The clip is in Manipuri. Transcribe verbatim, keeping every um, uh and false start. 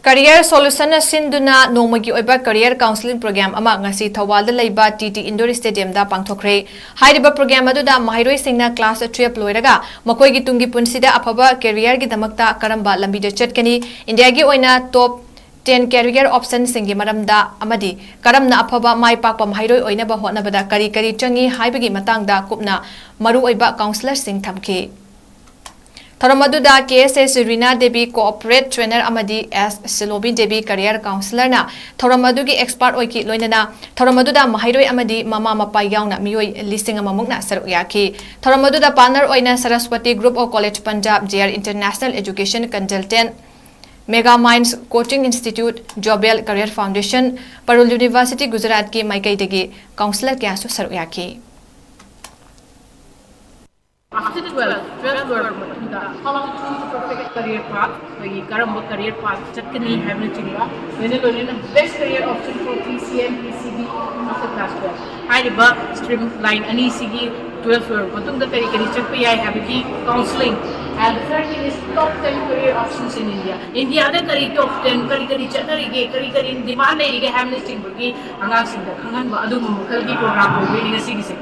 Career Solution ꯅ ꯁꯤꯟꯗꯨꯅ ꯅꯣꯡꯃꯒꯤ ꯑꯣꯏꯕ career counselling program ꯑꯃ ꯉꯁꯤ ꯊꯧꯕꯥꯜꯗ ꯂꯩꯕ ꯇꯤ ꯇꯤ Indoor Stadium ꯗ ꯄꯥꯡꯊꯣꯛꯈ꯭ꯔꯦ꯫ ꯍꯥꯏꯔꯤꯕ program ꯑꯗꯨꯗ ꯃꯍꯩꯔꯣꯏꯁꯤꯡꯅ class twelve ꯂꯣꯏꯔꯒ ꯃꯈꯣꯏꯒꯤ ꯇꯨꯡꯒꯤ ꯄꯨꯟꯁꯤꯗ ꯑꯐꯕ career ꯒꯤꯗꯃꯛꯇ ꯀꯔꯝꯕ ꯂꯝꯕꯤꯗ ꯆꯠꯀꯅꯤ, ꯏꯟꯗꯤꯌꯥꯒꯤ ꯑꯣꯏꯅ top ten career option ꯁꯤꯡꯒꯤ ꯃꯔꯝꯗ ꯑꯃꯗꯤ ꯀꯔꯝꯅ ꯑꯐꯕ ꯃꯥꯏ ꯄꯥꯛꯄ ꯃꯍꯩꯔꯣꯏ ꯑꯣꯏꯅꯕ ꯍꯣꯠꯅꯕꯗ ꯀꯔꯤ ꯀꯔꯤ ꯆꯪꯏ ꯍꯥꯏꯕꯒꯤ ꯃꯇꯥꯡꯗ ꯀꯨꯞꯅ ꯃꯔꯨꯑꯣꯏꯕ counsellor ꯁꯤꯡ ꯊꯝꯈꯤ꯫ ꯊꯧꯔꯝ ꯑꯗꯨꯗ ꯀꯦ ꯑꯦꯁ ꯑꯦꯁ ꯔꯤꯅꯥ ꯗꯦꯕꯤ, co-operate trainer, ꯑꯃꯗꯤ ꯑꯦꯁ ꯁꯤꯂꯣꯕꯤ ꯗꯦꯕꯤ, career counsellor ꯅ ꯊꯧꯔꯝ ꯑꯗꯨꯒꯤ expert ꯑꯣꯏꯈꯤ꯫ ꯂꯣꯏꯅꯅ ꯊꯧꯔꯝ ꯑꯗꯨꯗ ꯃꯍꯩꯔꯣꯏ ꯑꯃꯗꯤ ꯃꯃꯥ ꯃꯄꯥ ꯌꯥꯎꯅ ꯃꯤꯑꯣꯏ ꯂꯤꯁꯤꯡ ꯑꯃ ꯃꯨꯛꯅ ꯁꯔꯨꯛ ꯌꯥꯈꯤ꯫ ꯊꯧꯔꯝ ꯑꯗꯨꯗ partner ꯑꯣꯏꯅ Saraswati Group of College Punjab, J R International Education Consultant, Mega Minds Coaching Institute, Jobel Career Foundation, Parul University Gujarat ꯀꯤ ꯃꯥꯏꯀꯩꯗꯒꯤ counsellor ꯀꯌꯥꯁꯨ ꯁꯔꯨꯛ ꯌꯥꯈꯤ꯫ After twelve, twelve ꯂꯣꯏꯔꯕ ꯃꯇꯨꯡꯗ, how to choose the perfect career path, ꯑꯩꯈꯣꯏꯒꯤ ꯀꯔꯝꯕ career path ꯆꯠꯀꯅꯤ ꯍꯥꯏꯕꯅꯆꯤꯡꯕ, ꯂꯣꯏꯅ ꯂꯣꯏꯅꯅ best career option for P C M, P C B after class twelve꯫ ꯍꯥꯏꯔꯤꯕ stream line ꯑꯅꯤꯁꯤꯒꯤ twelve ꯂꯣꯏꯔꯕ ꯃꯇꯨꯡꯗ ꯀꯔꯤ ꯀꯔꯤ ꯆꯠꯄ ꯌꯥꯏ ꯍꯥꯏꯕꯒꯤ counselling, and the third thing is top ten career options in India꯫ ꯏꯟꯗꯤꯌꯥꯗ ꯀꯔꯤ top ten, ꯀꯔꯤ ꯀꯔꯤ ꯆꯠꯅꯔꯤꯒꯦ, ꯀꯔꯤ ꯀꯔꯤ demand ꯂꯩꯔꯤꯒꯦ ꯍꯥꯏꯕꯅꯆꯤꯡꯕꯒꯤ ꯑꯉꯥꯡꯁꯤꯡꯗ ꯈꯪꯍꯟꯕ, ꯑꯗꯨꯒꯨꯝꯕ ꯃꯈꯜꯒꯤ program ꯑꯣꯏꯗꯣꯏꯅꯤ ꯉꯁꯤꯒꯤꯁꯦ꯫